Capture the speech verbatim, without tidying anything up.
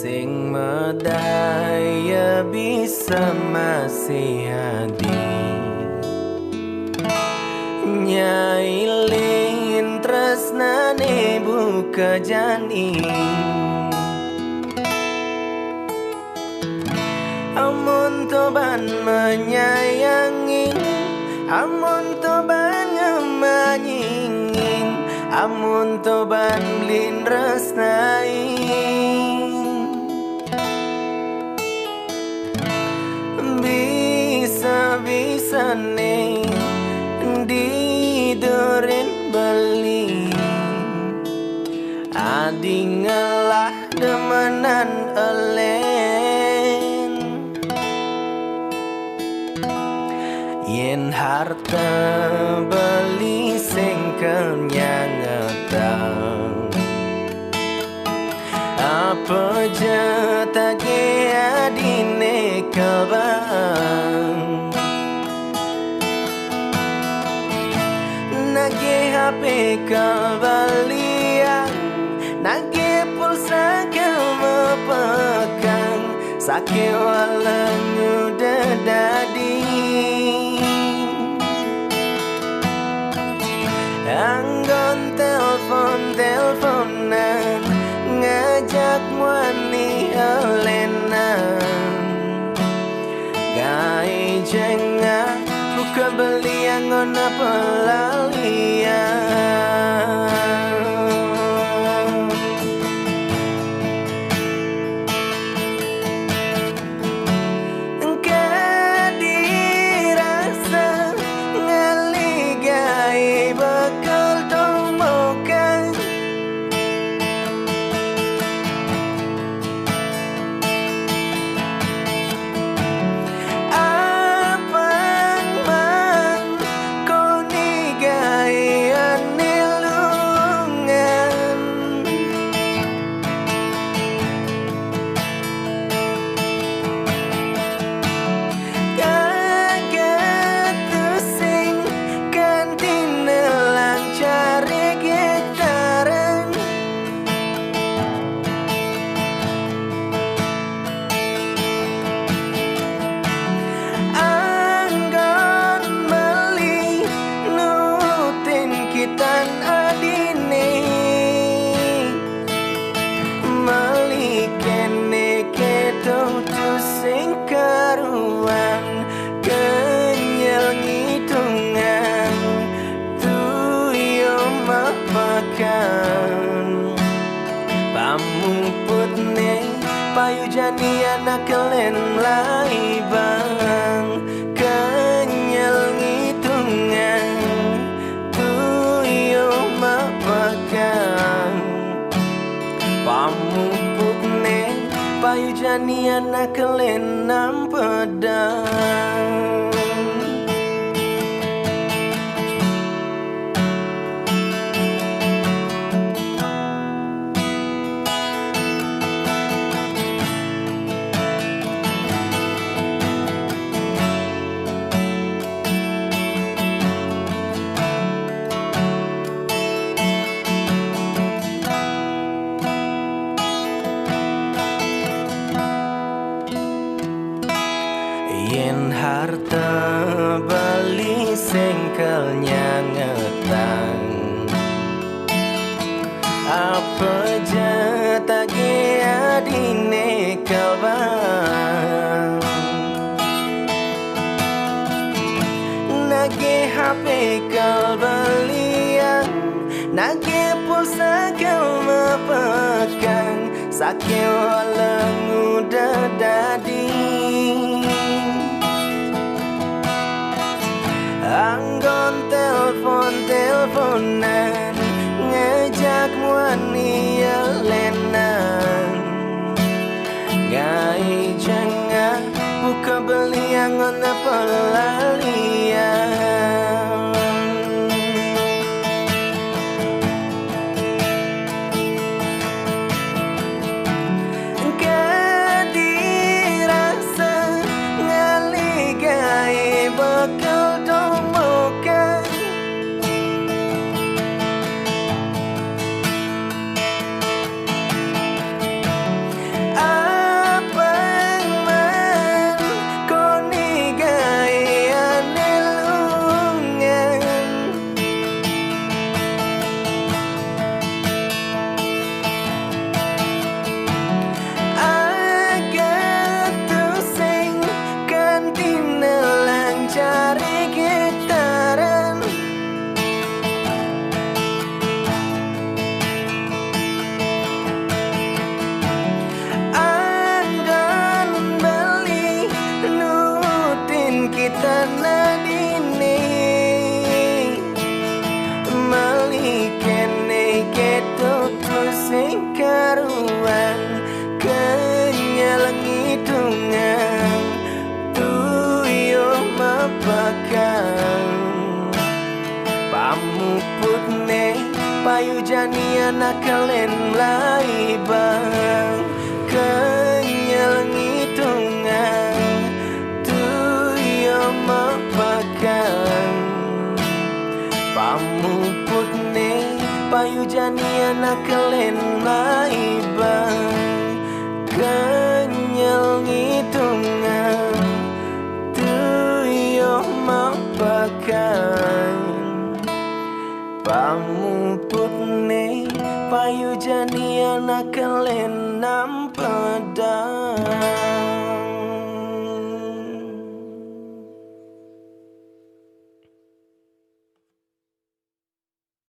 Sing medaya bisa masih adi. Nyailin tresnane buka jani. Amun toban menyayangin, amun toban ngemanyingin, amun toban blinresnain. Bisa-bisane didurin beli, adi ngelah demenan elen. Yen harta beli sing kenyangetan, apa je tage adine kebang. Nagih H P kebelian, nagih pulsa kemepekang, sakewala nguda dadi. Anggon telpon-telponan, ngajak muani elenan. Gai jengah, buka beli anggon apa lalian. Engke dirasa ngali gai bekel dong mokan. Apang man koni gaian nilungan. Kaget tusing kanti nelang cari gitaran. Anggon meli nutin kitan adine. Meli kene keto tusing karuan kenyel ngitungan tuyo mapakan. Pamuputne payu jani anak kelen laibang kenyel ngitungan tuyo mapakan. Pamuputne payu jani anak kelen nampedang. Yen harta beli sengkel nyangetang, apa je tage adine kebang. Nage H P kebelian, nage pulsa kemepekang, sakewala nguda dadi. Anggon telpon-telponan, ngejak muani elenan. Gai jengah, buka beli anggon apa lalian. Engke dirasa ngali gai bekel dong mokan. Payu janiah nakalen laibang, kenyel ngitungan, tu ïoh mapakan. Pamuput ne, payu janiah nakalen laibang, kenyel ngitungan, tu ïoh mapakan. Pamuput ne, payu janiah nakalen nampada.